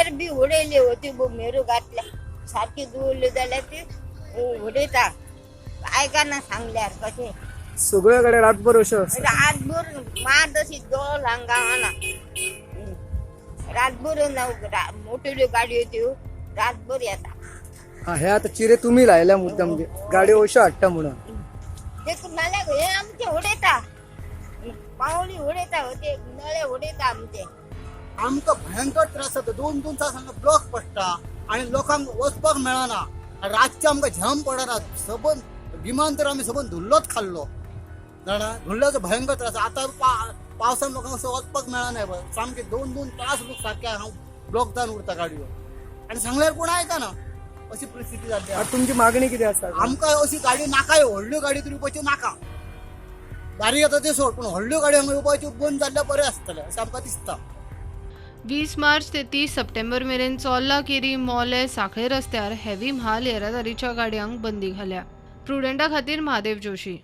मेर बी उडयली होती मेरो घातल्या सारकी दवरली जाल्यार ती उडयता. आयकना सांगल्यार कशें. सगळ्यो गाड्यो रातभर अश्यो आसता. रातभर मार तशी दोल हांगा गावाना रातभर ना, मोठ्यो गाडयो त्यो रातभर येता. हा, हे आता चिरे तुम्ही लायल्या मुद्दाम, म्हणजे गाड्यो अश्यो हाडटा म्हणून. ते नाल्यार हे आमचे उडयता, पावली उडयता, ते नळे उडयता आमचे. आमकां भयंकर त्रास जाता. दोन दोन तास हांगा ब्लॉक पडटा आनी लोकांक वचपाक मेळना. रातचें आमकां झेम पडना. सबंद गिमान तर आमी सबंद धुल्लोच खाल्लो जाणा. धुल्ल्याचो भयंकर त्रास. आतां पावसान लोकांक असो वचपाक मेळना पळय. सामके दोन दोन तास लोक सारके हांगा ब्लॉक जावन उरता गाडयो आनी सांगल्यार कोण आयकना अशी परिस्थिती जाल्ली आसा. आता तुमची मागणी कितें आसा? आमकां अशी गाडी नाका, व्हडल्यो गाडी तर येवपाच्यो नाका. बारीक येता ते सोड, पूण व्हडल्यो गाडी हांगा येवपाच्यो बंद जाल्ल्या बरें आसतलें अशें आमकां दिसता. 20 मार्च ते 30 सप्टेंबर मेरेन चोर्ला, केरी, मोले, सांखळे रस्त्यार हेवी म्हाल येरादारीच्या गाडयांक बंदी घाल्या. प्रुडंटा खातीर महादेव जोशी.